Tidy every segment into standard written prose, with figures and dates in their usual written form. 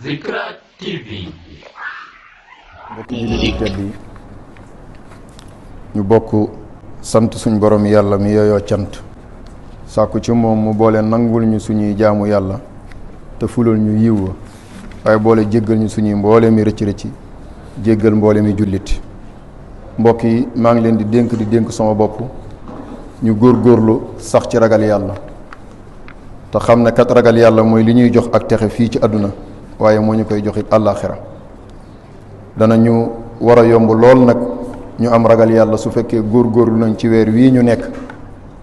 Zikra TV. mbokki jullit yu tedd yi ñu bokk sant suñ borom yàlla mi yooyoo cant sàkku ci moom mu boole nangul ñu suñuy jaamu yàlla te fulal ñu yiw wa waaye boole jéggal ñu suñuy mboole mi rëcc rëcc jéggal mboole mi jullit. mbokk yi maa ngi leen di dénk sama bopp ñu góorgóorlu sax ci ragal yàlla te xam ne kat ragal yàlla mooy li ñuy jox ak texe fii ci àdduna waaye moo ñu koy joxit àllaaxira danañu war a yomb lool nag ñu am ragal yàlla su fekkee góorgóorlu nañ ci weer wii ñu nekk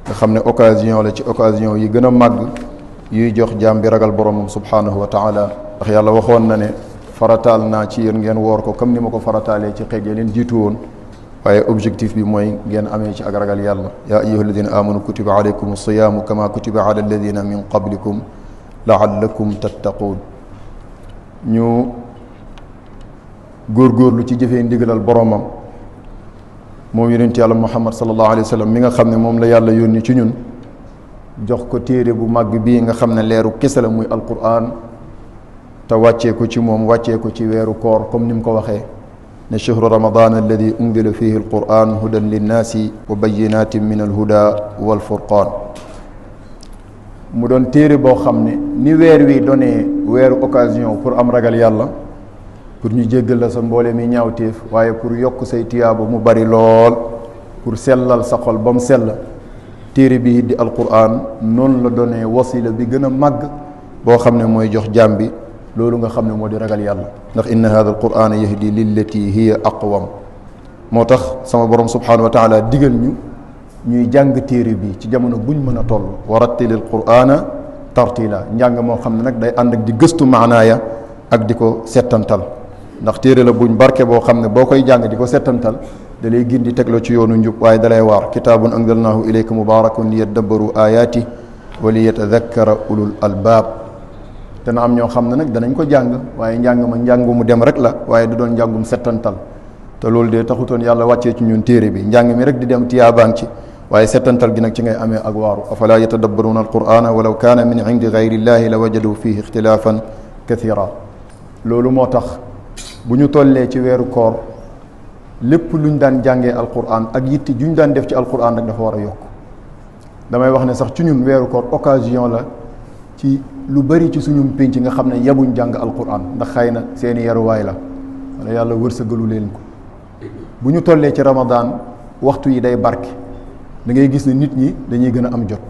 nga xam ne occasion la ci occasion yi gën a màgg yuy jox jaam bi ragal boromam subhaanahu wa taala ndax yàlla waxoon na ne farataal naa ci yéen ngeen woor ko comme ni ma ko farataalee ci xeet ya leen jiitu woon waaye objectif bi mooy ngeen amee ci ak ragal yàlla yaa ayyuha alladina amanu kutiba alaykum alsiyaamu kama kutiba ala alladina min qablikum laallakum tattaquun ñu góorgóorlu ci jëfee ndigalal boromam moom yonent yàlla muhammad sallallahu alayhi wa sallam mi nga xam ne moom la yàlla yónni ci ñun jox ko téere bu màgg bii nga xam ne leeru kese la muy alquran te wàccee ko ci moom wàccee ko ci weeru koor comme ni mu ko waxee ne chahru ramadan alladi unzila fihi alquran hudan linnaasi wa bayinatin min alhuda walfurqan mu doon téere boo xam ne ni weer wi donee weeru occasion pour am ragal yàlla pour ñu jéggal la sa mboole mi ñaawteef waaye pour yokk say tiyaaba mu bari lool pour sellal sa xol ba mu sell téere bi di alquran noonu la donee wasila bi gën a màgg boo xam ne mooy jox jaam bi loolu nga xam ne moo di ragal yàlla ndax inna hada alquran yahdi lillati hiya aqwam moo tax sama borom subhanahu wa taala digal ñu ñuy jàng téere bi ci jamono buñ mën a toll wa rattilil qur'ana tartila njàng moo xam ne nag day ànd ak di gëstu maanaaya ak di ko settantal ndax téere la buñ barke boo xam ne boo koy jàng di ko settantal da lay gindi tegloo ci yoonu njub waaye dalay waar kitaabun anzalnaahu ilayka mubaarakun liyadabbaru ayaati wa liyatadakkara ulul albaab dana am ñoo xam ne nag danañ ko jàng waaye njàng ma njàngu mu dem rek la waaye du doon njàngum settantal te loolu de taxutoon yàlla wàccee ci ñun téere bi njàng mi rek di dem tiyaabaan ci waaye settantal gi nag ci ngay amee ak waaru afala yatadabbaruuna alqur'ana walaw kaana min indi gayri llahi la wajadu fihi ixtilaafan kathira loolu moo tax bu ñu tollee ci weeru koor lépp luñ daan jàngee alquran ak yitti juñ daan def ci alquran rek dafa war a yokk damay wax ne sax ci ñun weeru koor occasion la ci lu bari ci suñu pénc nga xam ne yabuñ jàng alquran ndax xëy na seeni yaruwaay la wala yàlla wërsëgalu leen ko bu ñu tollee ci ramadan waxtu yi day barke da ngay gis ne nit ñi dañuy gën a am jot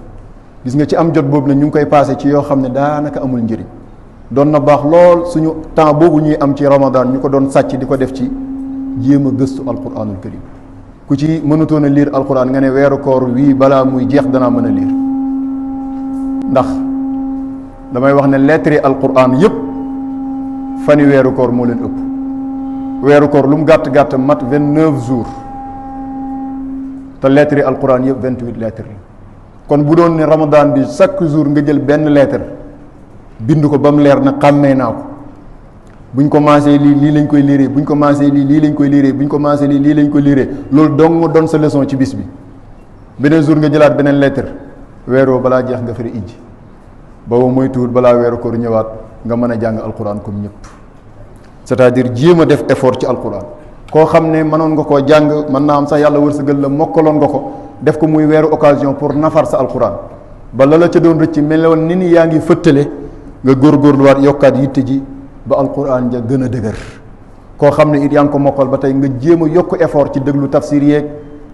gis nga ci am jot boobu nag ñu ngi koy passé ci yoo xam ne daanaka amul njëriñ doon na baax lool suñu temps boobu ñuy am ci ramadan ñu ko doon sàcc di ko def ci jéem a gëstu alquranul karim ku ci mënutoon a liir alquran nga ne weeru koor wii balaa muy jeex danaa mën a liir ndax damay wax ne lettre yi alquran yëpp fani weeru koor moo leen ëpp weeru koor lu mu gàtt-gàtt mat 29 jours te lettre yi alquran yëpp 28 lettres la kon bu doon ne ramadan bi chaque jour nga jël benn lettre bind ko ba mu leer na xàmmee naa ko buñ commencé lii lañ koy liiree buñ commencé lii lañ koy liiree buñ commencé lii lañ koy liiree loolu dong nga doon sa leçon ci bis bi beneen jour nga jëlaat beneen lettre weeroo balaa jeex nga fari ijji boobu mooy tuut balaa weeru koor ñëwaat nga mën a jàng alquran comme ñëpp c'est-à-dire jéem a def effort ci alquran koo xam ne mënoon nga koo jàng mën naa am sax yàlla wërsëgal la mokkaloon nga ko def ko muy weeru occasion pour nafar sa alquran ba la ca doon rëcc meloon ni yaa ngi fëttale nga góorgóorluwaat yokkaat yitte ji ba alquran ja gën a dëgër koo xam ne it yaa ngi ko mokkal ba tey nga jéem a yokk effort ci déglu tafsir yeeg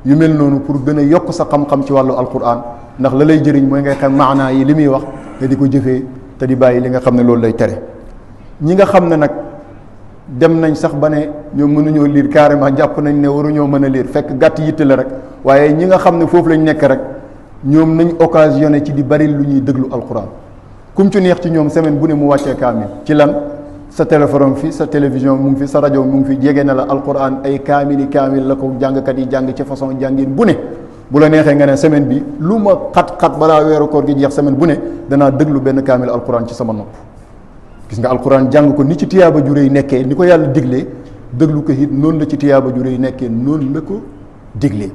yu mel noonu pour gën a yokk sa xam-xam ci wàllu alquran ndax la lay jëriñ mooy ngay xam maanaa yi li muy wax te di ko jëfee te di bàyyi li nga xam ne loolu lay tere ñi nga xam ne nag dem nañ sax ba ne ñoom mënuñoo liir carrément jàpp nañ ne waruñoo mën a liir fekk gàtt yitte la rek waaye ñi nga xam ne foofu lañ nekk rek ñoom nañ occasionné ci di bari lu ñuy déglu alquran kum ci neex ci ñoom semaine bu ne mu wàccee kaamil ci lan sa téléphone fi sa télévision mu ngi fi sa rajo mu ngi fi jege na la alquran ay kaamil la ko jàngkat yi jàng ci façon jàngin bu ne bu la neexee nga ne semaine bi lu ma xat-xat balaa weeru koor gi jeex semaine bu ne danaa déglu benn kaamil alquran ci sama nopp gis nga alquran jàng ko ni ci tiyaaba ju réy nekkee ni ko yàlla diglee déglu ko it noonu la ci tiyaaba ju réy nekkee noonu la ko diglee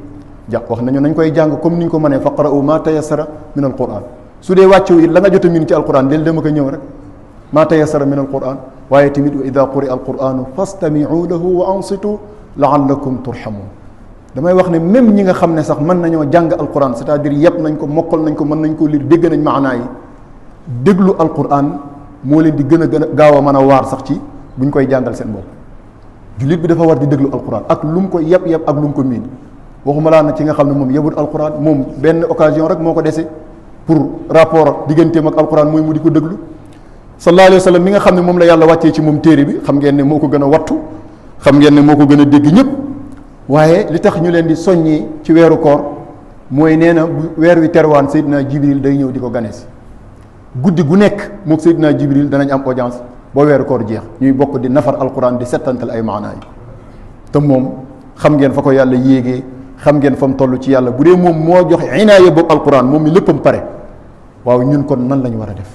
wax nañu nañ koy jàng comme ni ñu ko mënee faqra'u ma tayassara min alquran su dee wàccewu it la nga jot a min ci alquran del dama ko ñëw rek ma tayassara min alquran waaye tamit wa ida quri'a alquranu fastami'u lahu wa ansitu la'allakum turhamun. damay wax ne même ñi nga xam ne sax mën nañoo jàng alquran c'est-à-dire yëpp nañ ko mokkal nañ ko mën nañ koo lire dégg nañ maanaa yi déglu alquran moo leen di gën a gaaw a mën a waar sax ci buñ koy jàngal seen bopp. jullit bi dafa war di déglu alquran ak lu mu ko yëpp ak lu mu ko miin waxuma laa na ci nga xam ne moom yëbut alquran moom benn occasion rek moo ko dese pour rapport digganteem ak alquran mooy mu di ko déglu. sallallahu alayhi wa sallam mi nga xam ne moom la yàlla wàccee ci moom téere bi xam ngeen ne moo ko gën a wattu xam ngeen ne moo ko gën a dégg ñëpp. waaye li tax ñu leen di soññi ci weeru koor mooy nee na bu weer wi terwaan Seydina Jibril day ñëw di ko gane si guddi gu nekk mook Seydina Jibril danañ am audience boo weeru koor jeex ñuy bokk di nafar alquran di settantal ay maanaa yi te moom xam ngeen fa ko yàlla yéegee xam ngeen fa mu toll ci yàlla bu dee moom moo joxe inaaya boobu alquran moom mi léppam pare waaw ñun kon nan la ñu war a def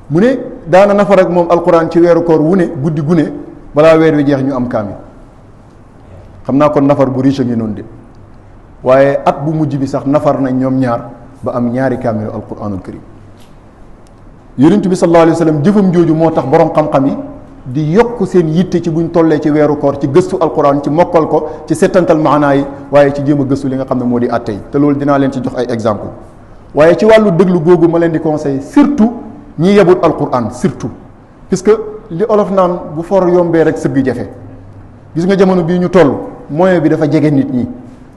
mu ne daana nafar ak moom alquran ci weeru koor wu ne guddi gu ne balaa weer wi jeex ñu am kaamil xam naa kon nafar bu riche ngi noonu de waaye at bu mujj bi sax nafar nañ ñoom ñaar ba am ñaari kaamilu alquranul karim yonent bi sallallahu alayhi wa sallam jëfam jooju moo tax borom xam-xam yi di yokk seen yitte ci buñ tollee ci weeru koor ci gëstu alquran ci mokkal ko ci settantal maanaa yi waaye ci jéem a gëstu li nga xam ne moo di àtte yi te loolu dinaa leen ci jox ay exemple waaye ci wàllu déglu googu ma leen di conseiller surtout ñi yebut alquran surtout puisque li olof naan bu for yombee rek sëgg jafe gis nga jamono bii ñu toll moyen bi dafa jege nit ñi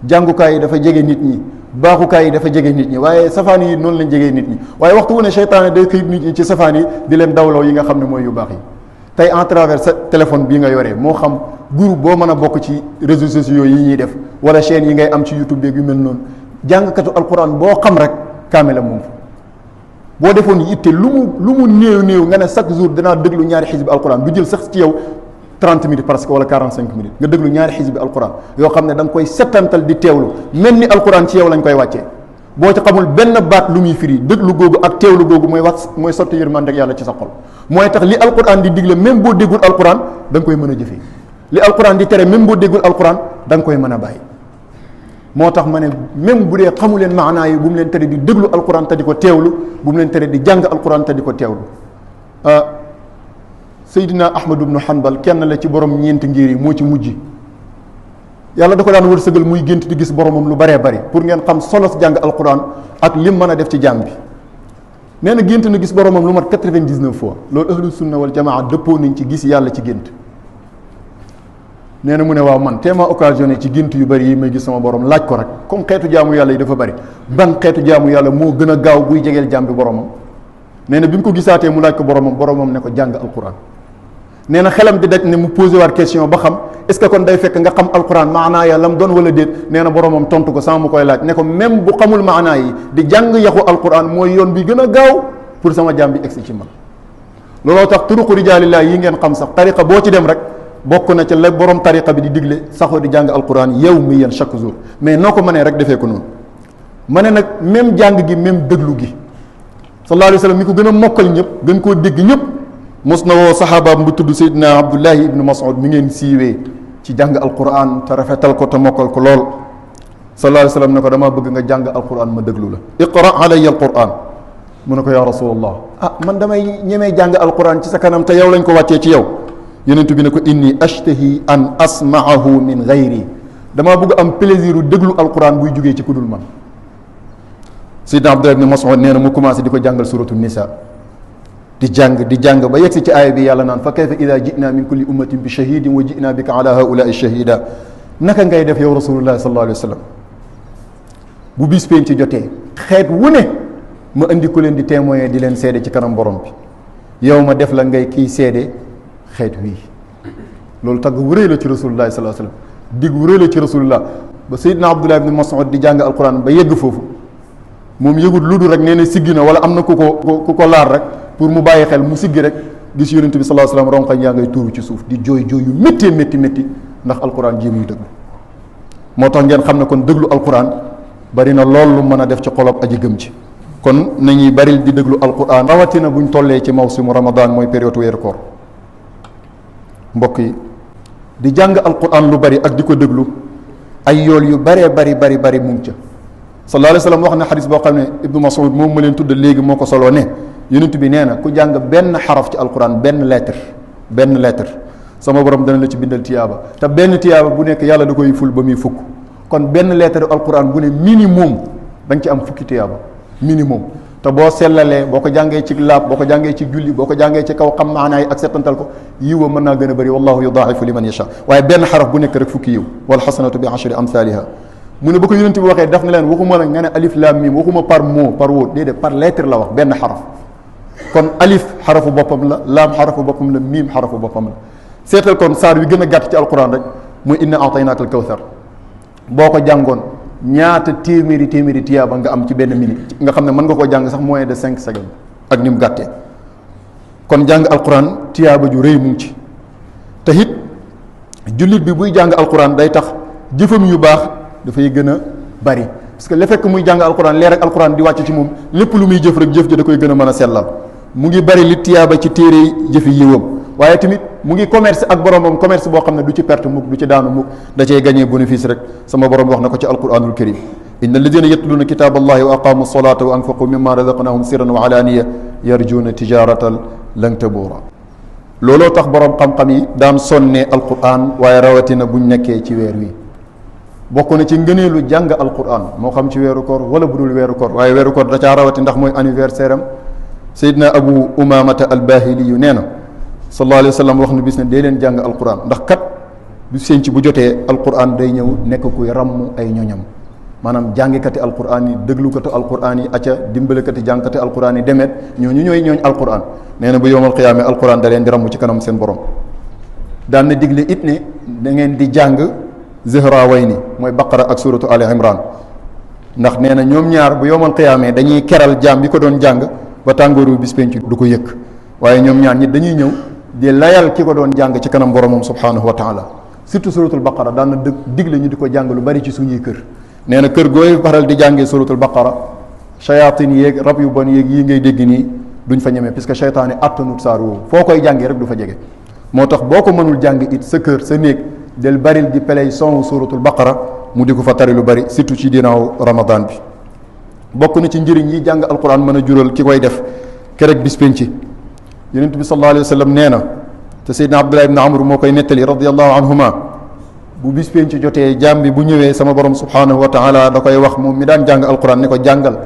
jàngukaay yi dafa jege nit ñi baaxukaay yi dafa jege nit ñi waaye safaan yi noonu lañ jegee nit ñi waaye waxtu wu ne seytaane day xiit nit ñi ci safaan yi di leen dawloo yi nga xam ne mooy yu baax yi tey en travers sa téléphone bii nga yoree moo xam groupe boo mën a bokk ci réseaux sociaux yi ñuy def wala chaîne yi ngay am ci YouTube beeg yu mel noonu jàngkatu alquran boo xam rek kaamela moom fa boo defoon yitte lu mu néew nga ne chaque jour danaa déglu ñaari xisbi alquran du jël sax ci yow 30 minutes parce que wala 45 minutes nga déglu ñaari xisbi alquran yoo xam ne da nga koy settantal di teewlu mel ni alquran ci yow lañ koy wàccee boo ci xamul benn baat lu muy firi déglu googu ak teewlu googu mooy sotti yërmande ak yàlla ci sa xol mooy tax li alquran di digle même boo déggul alquran da nga koy mën a jëfee li alquran di tere même boo déggul alquran da nga koy mën a bàyyi moo tax ma ne même bu dee xamu leen maanaa yi bu mu leen tere di déglu alquran te di ko teewlu bu mu leen tere di jàng alquran te di ko teewlu Seydina Ahmad ibnu Hanbal kenn la ci borom ñeenti ngir yi moo ci mujj yàlla da ko daan wërsëgal muy gént di gis boromam lu baree bari pour ngeen xam solos jàng alquran ak lim mën a def ci jàng bi nee na gént na gis boromam lu mat 99 fois loolu ahlu sunna wal jamaa dëppoo nañ ci gis yàlla ci gént nee na mu ne waaw man téema occasionné ci gént yu bari yi may gis sama borom laaj ko rek comme xeetu jaamu yàlla yi dafa bari ban xeetu jaamu yàlla moo gën a gaaw buy jegeel jaam bi boromam nee na bi mu ko gisaatee mu laaj ko boromam ne ko jàng alquran nee na xelam di daj ne mu posé waat question ba xam est-ce que kon day fekk nga xam alquran maanaa ya lam doon wala déet nee na boromam tontu ko sama mu koy laaj ne ko même bu xamul maanaa yi di jàng yaxu alquran mooy yoon bi gën a gaaw pour sama jaam bi egsi ci man looloo tax turuqu rijaalillah yi ngeen xam sax tariqa boo ci dem rek bokk na ci la borom tariqa bi di digle saxoo di jàng alquran yawmiyan chaque jour mais noo ko mënee rek defee ko noonu ma ne nag même jàng gi même déglu gi sallallahu alayhi wa sallam mi ko gën a mokkal ñëpp gën koo dégg ñëpp mos na woo saxaabaam bu tudd Seydina Abdullahi ibnu Mas'ud mi ngeen siiwee ci jàng alquran te rafetal ko te mokkal ko lool sallallahu alayhi wa sallam ne ko damaa bëgg nga jàng alquran ma déglu la iqra alayya alquran mu ne ko yaa rasulallah man damay ñemee jàng alquran ci sa kanam te yow lañ ko wàccee ci yow yonent bi ne ko inni ashtahi an asma'ahu min ghayri damaa bëgg am plaisir u déglu alquran buy jógee ci ku dul man Seydina Abdullahi ibnu Mas'ud nee na mu commencé di ko jàngal suratu nisa di jàng ba yegsi ci aaya bi yàlla naan fa kayfa ida jinaa min kulli ummatin bi shahidin wa jinaa bika ala haulai shahida naka ngay def yow rasulullah sallallahu alayhi wa sallam bu bis pénc ci jotee xeet wu ne ma indi ko leen di témoigner di leen seede ci kanam borom bi yow ma def la ngay kiy seede xeet wii loolu tagg wu rëy la ci rasulullah sallallahu alayhi wa sallam dig wu rëy la ci rasulullah ba Seydina Abdullah ibn Mas'ud di jàng alquran ba yegg foofu moom yëgut lu dul rek nee na siggi na wala am na ku ko laar rek pour mu bàyyi xel mu siggi rek gis yonent bi sallallahu alayhi wasallam ronqañ yaa ngay tuuru ci suuf di jooy yu métti ndax alquran ji muy déglu moo tax ngeen xam ne kon déglu alquran bari na lool lu mën a def ci xolob aji gëm ci kon nañuy baril di déglu alquran rawatina buñ tollee ci mawsimu ramadan mooy période weeru koor mbokk yi di jàng alquran lu bari ak di ko déglu ay yool yu baree bari mu ngi ca sallallahu alayhi wasallam wax na xadis boo xam ne ibnu Mas'ud moom ma leen tudd léegi moo ko soloo ne yonent bi nee na ku jàng benn xaraf ci alquran benn lettre benn lettre sama borom dana la ci bindal tiyaaba te benn tiyaaba bu nekk yàlla da koy ful ba muy fukk kon benn lettre alquran bu ne minimum da nga ci am fukki tiyaaba minimum te boo sellalee boo ko jàngee ci laab boo ko jàngee ci julli boo ko jàngee ci kaw xam maanaa yi ak settantal ko yiwa mën naa gën a bëri wallahu yudaa'ifu liman yasha waaye benn xaraf bu nekk rek fukki yiw wal xasanatu bi ashri amthaliha mu ne ba ko yonent bi waxee daf na leen waxuma la nga ne alif lam mim waxuma par mot par wóot déedéet par lettre la wax benn xaraf kon alif xarafu boppam la laam xarafu boppam la miim xarafu boppam la seetal kon saar wi gën a gàtt ci alquran rek muy inna a'taynaaka al kawthar boo ko jàngoon ñaata téeméeri tiyaaba nga am ci benn minute nga xam ne mën nga koo jàng sax moins de 5 secondes ak ni mu gàttee kon jàng alquran tiyaaba ju rëy mu ngi ci te it jullit bi buy jàng alquran day tax jëfam yu baax dafay gën a bari parce que le fait que muy jàng alquran leer ak alquran di wàcc ci moom lépp lu muy jëf rek jëf ji da koy gën a mën a sellal mu ngi bari li tiyaaba ci téere jëfi yiwam waaye tamit mu ngi commerce ak boromam commerce boo xam ne du ci perte mukk du ci daanu mukk da cay gagné bénéfice rek sama borom wax na ko ci alquranul karim inna alladina yatluuna kitaba allahi wa aqamu salata wa anfaqu mimma razaqnahum sirran wa alaniya yarjuuna tijaratan lan tabuura looloo tax borom xam-xam yi daan sonnee alquran waaye rawatina buñ nekkee ci weer wi bokk na ci ngëneelu jàng alquran moo xam ci weeru koor wala bu dul weeru koor waaye weeru koor da caa rawati ndax mooy anniversaire am sayidna abu umamata albahili yu nee na sallallahu alayhi wa sallam wax na bis ne dee leen jàng alquran ndax kat bu senc bu jotee alquran day ñëw nekk kuy ràmm ay ñoñam maanaam jàngikati alquran yi déglukati alquran yi acca dimbalekati jàngkati alquran yi demet ñooñu ñooy ñooñ alquran nee na bu yowmal qiyaama alquran da leen di ràmm ci kanam seen borom daan na digle it ne da ngeen di jàng zahrawayni mooy baqara ak suratu ali imran ndax nee na ñoom ñaar bu yowmal qiyaama dañuy keral jaam bi ko doon jàng ba tàngooru bis penc du ko yëkk waaye ñoom ñaar ñi dañuy ñëw di layal ki ko doon jàng ci kanam boromam subhanahu wa taala surtout suratul baqara daan na digle ñu di ko jàng lu bari ci suñuy kër nee na kër gooy faral di jàngee suratul baqara shayatin yéeg rab yu bon yéeg yi ngay dégg nii duñ fa ñemee puisque shaytaan yi attanut saar woowu foo koy jàngee rek du fa jege moo tax boo ko mënul jàng it sa kër sa néeg del baril di peley son suratul baqara mu di ko fa tari lu bari surtout ci dinaaw ramadan bi bokk na ci njëriñ yi jàng alquran mën a jural ki koy def kerek bis penci yonent bi sallallahu alayhi wa sallam nee na te seydna abdullah ibn amr moo koy nettali radiallahu anhuma bu bis penci jotee jaam bi bu ñëwee sama borom subhanahu wa taala da koy wax moom mi daan jàng alquran ne ko jàngal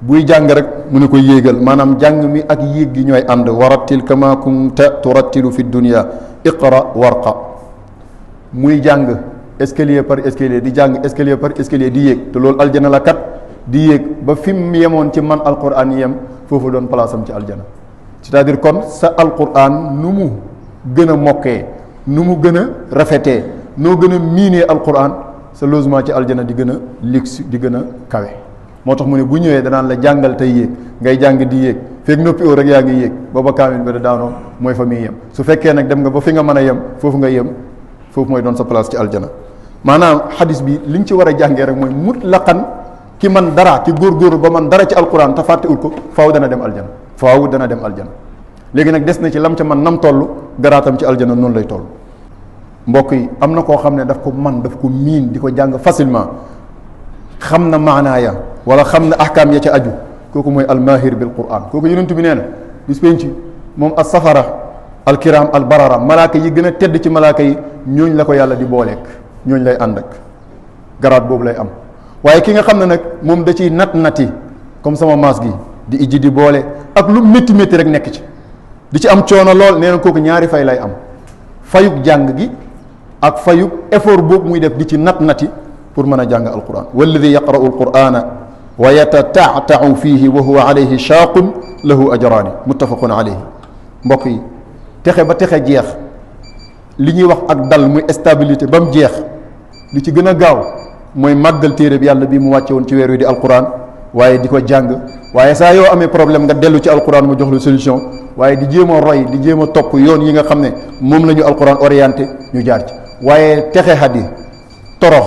buy jàng rek mu ne ko yéegal maanaam jàng mi ak yéeg gi ñooy ànd warattil kama kunta turattilu fi dunya iqra warqa muy jàng escalier par escalier di jàng escalier par escalier di yéeg te loolu aljana la kat di yéeg ba fi mu yemoon ci man alquran yem foofu doon place am ci aljana c'est-à-dire kon sa alquran nu mu gën a mokkee nu mu gën a rafetee noo gën a miinee alquran sa logement ci aljana di gën a luxe di gën a kawe moo tax mu ne bu ñëwee danaan la jàngal tey yéeg ngay jàng di yéeg fekk noppi oo rek yaa ngi yéeg booba kaamil ba da daanoo mooy fa muy yem su fekkee nag dem nga ba fi nga mën a yem foofu nga yem foofu mooy doon sa place ci aljana maanaam xadis bi li ñu ci war a jàngee rek mooy mutlaqan ki man dara ki góorgóorlu ba man dara ci alquran te fàttewul ko faaw dana dem aljana faaw dana dem aljana léegi nag des na ci lam ca man nam toll garaatam ci aljana noonu lay toll mbokk yi am na koo xam ne daf ko man daf ko miin di ko jàng facilement xam na maanaaya wala xam na ahkaam ya ca aju kooku mooy almahir bil quran kooku yonent bi nee na bis penc moom as safara alkiram al barara malaaka yi gën a tedd ci malaaka yi ñooñ la ko yàlla di booleek ñooñ lay ànd ak garaat boobu lay am waaye ki nga xam ne nag moom da ciy nati comme sama maas gi di ijji di boole ak lu métti métti rek nekk ci di ci am coono lool nee na kooku ñaari fay lay am fayug jàng gi ak fayug effort boobu muy def di ci nati pour mën a jàng alquran walladi yaqra'u alqurana wa yatataatau fihi wa huwa alayhi shaaqun lahu ajraani muttafaqun alayhi mbokk yi texe ba texe jeex li ñuy wax ak dal muy stabilité ba mu jeex li ci gën a gaaw mooy màggal téere bi yàlla bi mu wàcce woon ci weer wi di alquran waaye di ko jàng waaye saa yoo amee problème nga dellu ci alquran mu jox la solution waaye di jéem a roy di jéem a topp yoon yi nga xam ne moom la ñu alquran orienté ñu jaar ci waaye texe xadi torox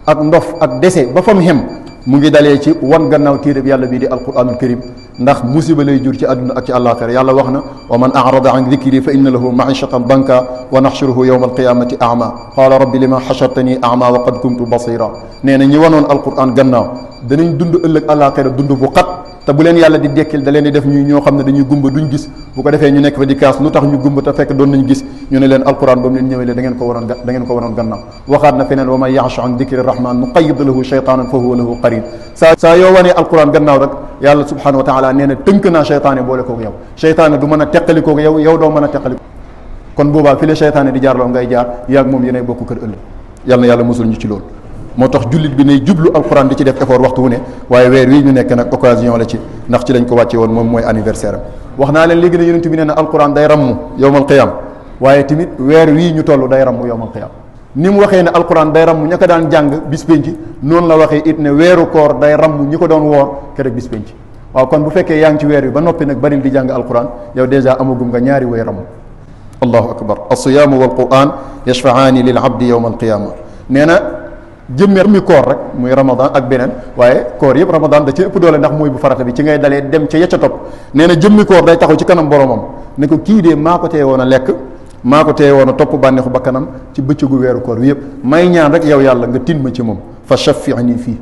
ak ndof ak dese ba fa mu xem mu ngi dalee ci wan gannaaw téere bi yàlla bii di alquranul karim ndax musiba lay jur ci àdduna ak ci àllaaxira yàlla wax na wa man arada an dikri fa inna lahu maishatan danka wa naxshuruhu yawma alqiyamati ama qaala rabbi lima xashartani ama wa qad kuntu basira nee na ñi wanoon alquran gannaaw danañ dund ëllëg àllaaxira dund bu xat te bu leen yàlla di dekkil da leen di def ñoo xam ne dañuy gumba duñ gis bu ko defee ñu nekk fa di kaas lu tax ñu gumba te fekk doon nañ gis ñu ne leen alquran ba mu leen ñëwee da ngeen ko waroon gannaaw waxaat na feneen wa man yaxshu an dikri rahman nuqayyid lahu shaytanan fa huwa lahu qarin saa yoo wanee alquran gannaaw rek yàlla subhanahu wa taala nee na tënk naa shaytaane boole koog yow shaytaane du mën a teqalikoog yow doo mën a teqaliko kon boobaa fi la shaytaane di jaarloo ngay jaar yaag moom yéenay bokk kër ëllëg yàlla na yàlla musul ñu ci loolu moo tax jullit bi nay jublu alquran di ci def effort waxtu wu ne waaye weer wi ñu nekk nag occasion la ci ndax ci lañ ko wàcce woon moom mooy anniversaire am wax naa leen léegi ne yonent bi nee na alquran day ramm yowmal qiyam waaye tamit weer wii ñu toll day ramm yowmal qiyam ni mu waxee ne alquran day ramm ña ko daan jàng bis penc noonu la waxee it ne weeru koor day ramm ñi ko doon woor keroog bis penc waaw kon bu fekkee yaa ngi ci weer wi ba noppi nag baril di jàng alquran yow dèjà amagum nga ñaari way ramm allahu akbar alsiyaamu walquran yashfa'aani lil abdi yowma alqiyama nee na jëmmi koor rek muy ramadan ak beneen waaye koor yëpp ramadan da ci ëpp doole ndax mooy bu farata bi ci ngay dalee dem ca yecca topp nee na jëmmi koor day taxaw ci kanam boromam ne ko kii de maa ko teye woon a lekk maa ko teye woon a topp bànneexu bakkanam ci bëccëgu weeru koor wi yëpp may ñaan rek yow yàlla nga tin ma ci moom fa shaffi'ni fii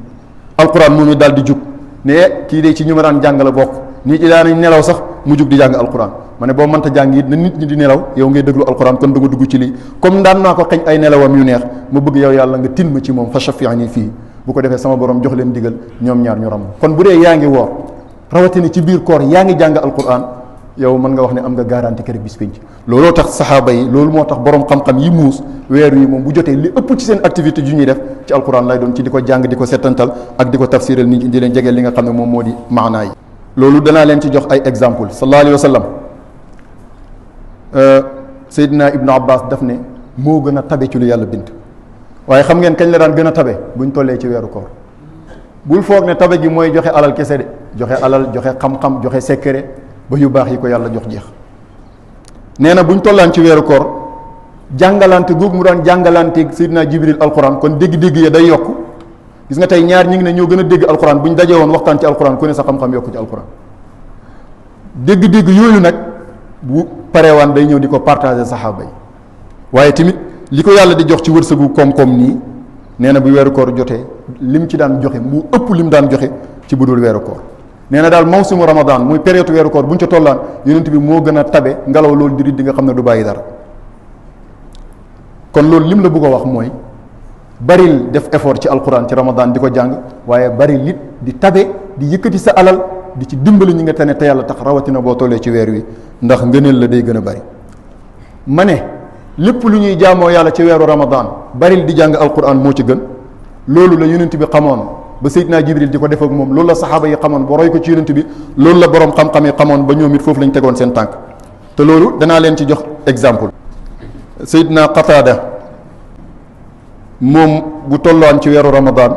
alquran moom it daal di jug ne kii de ci ñu ma daan jàng la bokk nit ñi daanañ nelaw sax mu jug di jàng alquran ma ne boo mënta jàng it na nit ñi di nelaw yow ngay déglu alquran kon da nga dugg ci lii comme daan naa ko xëñ ay nelawam yu neex ma bëgg yow yàlla nga tin ma ci moom fa shafi'ani fii bu ko defee sama borom jox leen digal ñoom ñaar ñu ram kon bu dee yaa ngi woor rawatina ci biir koor yaa ngi jàng alquran yow mën nga wax ne am nga garanti kër bis penc looloo tax saxaaba yi loolu moo tax borom xam-xam yi muus weer wi moom bu jotee li ëpp ci seen activité yu ñuy def ci alquran lay doon ci di ko jàng di ko settantal ak di ko tafsiral nit ñi di leen jegeel li nga xam ne moom moo di maanaa yi loolu danaa leen ci jox ay exemple sallallahu alayhi wa sallam Seydina Ibnu Abbas daf ne moo gën a tabe ci lu yàlla bind waaye xam ngeen kañ la daan gën a tabe buñ tollee ci weeru koor bul foog ne tabe gi mooy joxe alal kese de joxe alal joxe xam-xam joxe secret ba yu baax yi ko yàlla jox jeex nee na buñ tollaan ci weeru koor jàngalante googu mu daan jàngalanteeg Seydina Jibril alquran kon dégg-dégg ya day yokk gis nga tey ñaar ñi ngi ne ñoo gën a dégg alquran buñ dajee woon waxtaan ci alquran ku ne sa xam-xam yokku ci alquran dégg-dégg yooyu nag bu parewaan day ñëw di ko partager saxaaba yi waaye tamit li ko yàlla di jox ci wërsëgu koom-koom nii nee na bu weeru koor jotee lim ci daan joxe mu ëpp lim daan joxe ci budul weeru koor nee na daal mawsimu ramadan muy période weeru koor bu ñu ca tollaan yonent bi moo gën a tabe ngelaw loolu di nga xam ne du bàyyi dara kon loolu lim la bëgg a wax mooy baril def effort ci alquran ci ramadan di ko jàng waaye baril it di tabe di yëkkati sa alal di ci dimbali ñi nga tane te yàlla tax rawatina boo tollee ci weer wi ndax ngëneel la day gën a bari ma ne lépp lu ñuy jaamoo yàlla ci weeru ramadan baril di jàng alquran moo ci gën loolu la yonent bi xamoon ba Seydina Jibril di ko def ak moom loolu la saxaaba yi xamoon ba roy ko ci yonent bi loolu la borom xam-xam yi xamoon ba ñoom it foofu lañ tegoon seen tànk te loolu danaa leen ci jox exemple Seydina Qatada moom bu tolloon ci weeru ramadan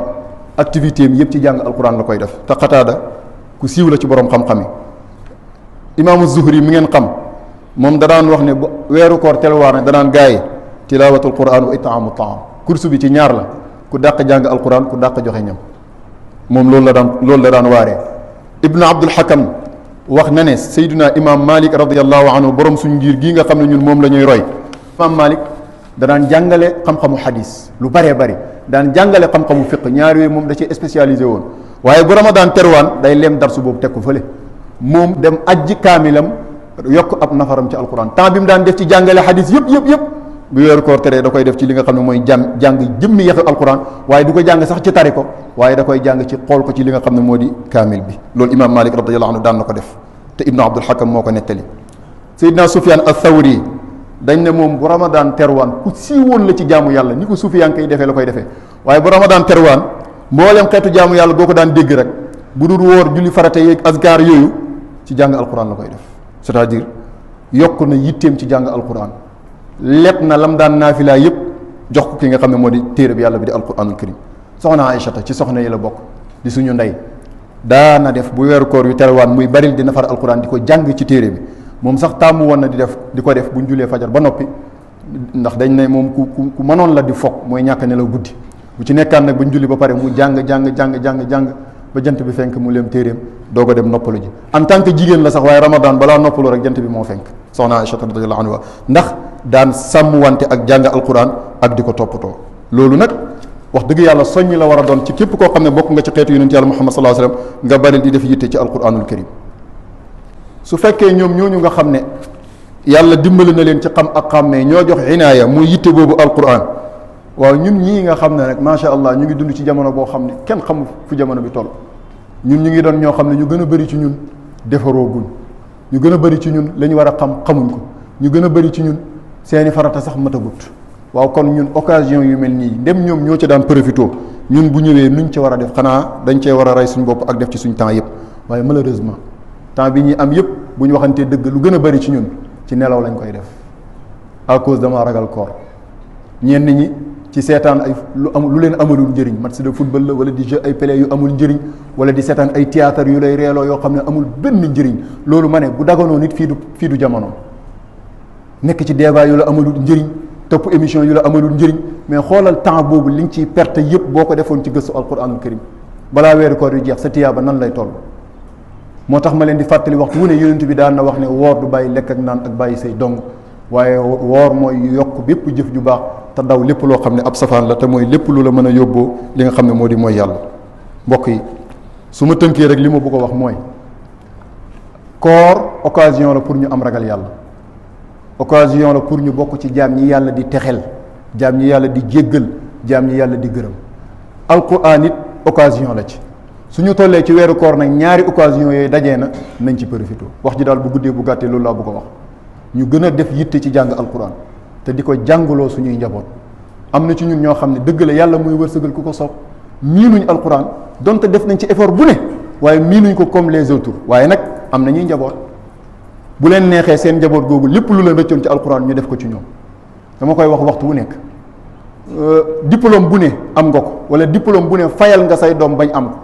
activité am yëpp ci jàng alquran la koy def te Qatada ku siiw la ci borom xam-xam yi imaamu Zuhri mi ngeen xam moom da daan wax ne bu weeru koor telwaar ne danaan gaay tilaawatul quran wa itaamu taam kursu bi ci ñaar la ku dàq jàng alquran ku dàq joxe ñam moom loolu la daan waaree ibnu abdul hakam wax na ne sayduna imam malik radiallahu anhu borom suñ ngir gii nga xam ne ñun moom la ñuy roy imam malik da daan jàngale xam-xamu hadis lu baree bari daan jàngale xam-xamu fiq ñaar yooyu moom da ci spécialisé woon waaye bu ramadan terwaan day leem darsu boobu teg ko fële moom dem ajji kaamilam yokk ab nafaram ci alquran temps bi mu daan def ci jàngale hadis yëpp bu weeru koor teree da koy def ci li nga xam ne mooy jàng jëmmi yaxu alquran waaye du ko jàng sax ci tari ko waaye da koy jàng ci xool ko ci li nga xam ne moo di kaamil bi loolu imam malik radiallahu anhu daan na ko def te ibnu abdul hakam moo ko nettali sayidna sufyan athawri dañ ne moom bu ramadan terwaan ku siiwoon la ci jaamu yàlla ni ko sufyan koy defee la koy defee waaye bu ramadan terwaan mboolem xeetu jaamu yàlla boo ko daan dégg rek bu dul wóor julli farata yeeg azkar yooyu ci jàng alquran la koy def c'est-à-dire yokk na yitteem ci jàng alquran lépp na lam daan naafilaa yëpp jox ko ki nga xam ne moo di téere bi yàlla bi di alquranul karim soxna Aïchata ci soxna yi la bokk di suñu ndey daana def bu weeru koor yu terwaan muy baril di nafar alquran di ko jàng ci téere bi moom sax tàmmu woon na di ko def bu ñu julee fajar ba noppi ndax dañ ne moom ku mënoon la di foog mooy ñàkk nelaw guddi bu ci nekkaan nag bu ñu julli ba pare mu jàng ba jant bi fenk mu leem téeréem doog a dem noppalu ji en tant que jigéen la sax waaye ramadan balaa noppalu rek jant bi moo fenk soxna Aïcha radiyallahu anha ndax daan sàmm wante ak jàng alquran ak di ko toppatoo loolu nag wax dëgg yàlla soññi la war a doon ci képp koo xam ne bokk nga ci xeetu yonent yàlla Muhammad sallallahu alayhi wasallam nga bari di def yitte ci alquranul karim. su fekkee ñoom ñooñu nga xam ne yàlla dimbali na leen ci xam ak xàmmee ñoo jox inaaya muy yitte boobu alquran, waaw ñun ñii nga xam ne rek macha allah ñu ngi dund ci jamono boo xam ne kenn xamul fu jamono bi toll. ñun ñu ngi doon ñoo xam ne ñu gën a bëri ci ñun defaroo guñ, ñu gën a bëri ci ñun la ñu war a xam xamuñ ko, ñu gën a bëri ci ñun seeni farata sax matagut. waaw kon ñun occasion yu mel nii ndem ñoom ñoo ci daan profité ñun bu ñëwee nuñ ci war a def xanaa dañ cee war a rey suñ bopp ak def ci suñ temps yëpp. waaye malheureusement temps bi ñuy am yëpp bu ñu waxantee dëgg lu gën a bëri ci ñun ci nelaw lañ koy def à cause dama ragal koor. ñenn ñi ci seetaan ay lu leen amalul njëriñ match de football la wala di jeu ay play yu amul njëriñ wala di seetaan ay théâtre yu lay reeloo yoo xam ne amul benn njëriñ. loolu ma ne bu daganoo nit fii du jamono nekk ci débat yu la amalul njëriñ topp émission yu la amalul njëriñ mais xoolal temps boobu li nga ciy perte yëpp boo ko defoon ci gëstu alquranul karim balaa weeru koor yu jeex sa tiyaaba nan lay toll. moo tax ma leen di fàttali waxtu wu ne yonent bi daan na wax ne woor du bàyyi lekk ak naan ak bàyyi say dong waaye woor mooy yokk bépp jëf ju baax te daw lépp loo xam ne ab safaan la te mooy lépp lu la mën a yóbboo li nga xam ne moo di mooy yàlla. mbokk yi su ma tënkee rek li ma bëgg a wax mooy koor occasion la pour ñu am ragal yàlla, occasion la pour ñu bokk ci jaam ñi yàlla di texel, jaam ñi yàlla di jéggal, jaam ñi yàlla di gërëm. alquran it occasion la ci. suñu tollee ci weeru koor nag ñaari occasion yooyu dajee na nañ ci profité. wax ji daal bu guddee bu gàttee loolu laa bëgg a wax. ñu gën a def yitte ci jàng alquran te di ko jàngaloo suñuy njaboot. am na ci ñun ñoo xam ne dëgg la yàlla mooy wërsëgal ku ko soob miinuñ alquran donte def nañ ci effort bu ne waaye miinuñ ko comme les autres. waaye nag am na ñuy njaboot bu leen neexee seen njaboot googu lépp lu leen rëccoon ci alquran ñu def ko ci ñoom. dama koy wax waxtu wu nekk diplôme bu ne am nga ko wala diplôme bu ne fayal nga say doom bañ am ko.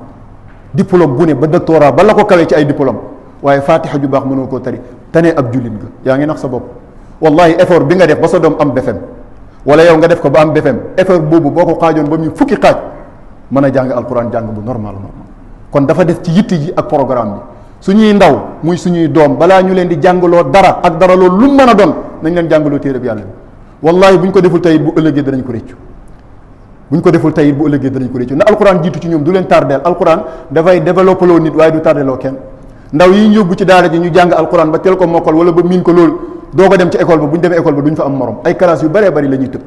diplôme bu ne ba doctorat ba la ko kawee ci ay diplôme waaye fatiha ju baax mënoo koo tari tane ab jullit nga yaa ngi nax sa bopp. wallahi effort bi nga def ba sa doom am BFEM wala yow nga def ko ba am BFEM effort boobu boo ko xaajoon ba muy fukki xaaj mën a jàng alquran jàng bu normal kon dafa def ci yitte ji ak programme bi. suñuy ndaw muy suñuy doom balaa ñu leen di jàngaloo dara ak dara loolu lu mën a doon nañ leen jàngaloo téere bi yàlla bi. wallahi bu ñu ko deful tey bu ëllëgee danañ ko réccu bu ñu ko deful tey bu ëllëgee danañ ko réccu na alquran jiitu ci ñoom du leen tardeel. alquran dafay développé loo nit waaye du tardeloo kenn. ndaw yi ñu yóbbu ci daara ji ñu jàng alquran ba teel ko mokkal wala ba miin ko loolu doo ko dem ci école ba bu ñu demee école ba duñ fa am morom ay classe yu bëree bëri la ñuy tëb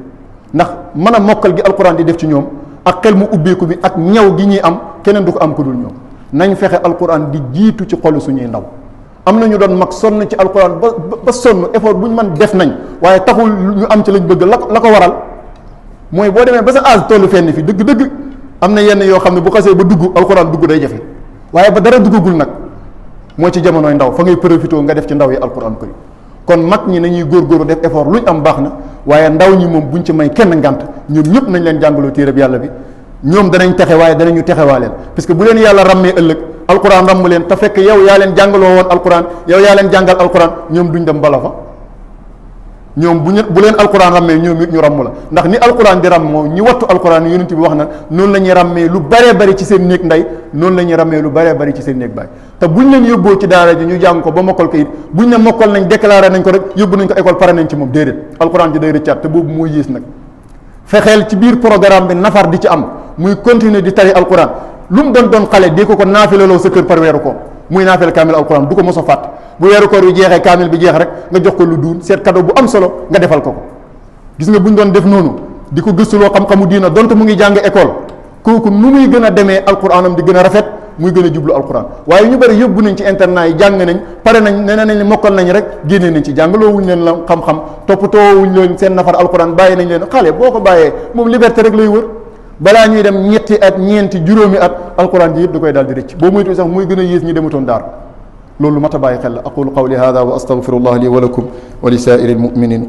ndax mën a mokkal gi alquran di def ci ñoom ak xel mu ubbeeku bi ak ñaw gi ñuy am keneen du ko am ku dul ñoom. nañ fexe alquran di jiitu ci xolu suñuy ndaw. am na ñu doon mag sonn ci alquran ba sonn effort bu ñu mën def nañ waaye taxul ñu am ci lañ bëgg la ko waral mooy boo demee ba sa âge tollu fenn fi dëgg-dëgg am na yenn yoo xam ne bu xasee ba dugg alquran dugg day jafe waaye ba dara duggagul nag moo ci jamonoy ndaw fa ngay profité nga def ci ndaw yi alquran karim. kon mag ñi nañuy góorgóorlu def effort luñ am baax na waaye ndaw ñi moom buñ ci may kenn ngànt ñoom ñëpp nañ leen jàngaloo téereb yàlla bi. ñoom danañ texe waaye danañu texewaaleel parce que bu leen yàlla ràmmee ëllëg alquran ràmm leen te fekk yow yaa leen jàngaloo woon alquran yow yaa leen jàngal alquran ñoom duñ dem bala fa. ñoom bu leen alquran ràmmee ñoom it ñu ràmm la ndax ni alquran di ràmm moom ñi wattu alquran yonent bi wax na noonu la ñuy ràmmee lu bëree bëri ci seen néeg ndey noonu la ñuy ràmmee lu bëree bëri ci seen néeg baay te buñ leen yóbboo ci daara ji ñu jàng ko ba mokkal ko it buñ ne mokkal nañ déclaré nañ ko rek yóbbu nañ ko école pare nañ ci moom déedéet alquran ji day rëccaat te boobu moo yées nag. fexeel ci biir programme bi nafar di ci am muy continuer di tari alquran lu mu doon xale di ko naafilaloo sa kër par weeru ko muy naafila kaamil alquran du ko mos a fàtt bu weeru koor bi jeexee kaamil bi jeex rek nga jox ko lu duun seet cadeau bu am solo nga defal ko gis nga bu ñu doon def noonu di ko gëstuloo xam-xamu diina donte mu ngi jàng école kooku nu muy gën a demee alquranam di gën a rafet muy gën a jublu alquran waaye ñu bëri yóbbu nañ ci internat yi jàng nañ pare nañ nee nañ mokkal nañ rek génnee nañ ci jàngaloo wuñ leen la xam-xam toppatoo wuñ leen seen nafar alquran bàyyi nañ leen xale boo ko bàyyee moom liberté rek lay wër balaa ñuy dem ñetti at ñeenti juróomi at alquran ji yëpp da koy daal di rëcc boo moytu sax muy gën a yées ñi demutoon daar loolu mat a bàyyi xel la aqulu qawli hada wa astaghfirullah li wa lakum wa li saa'iril mu'minin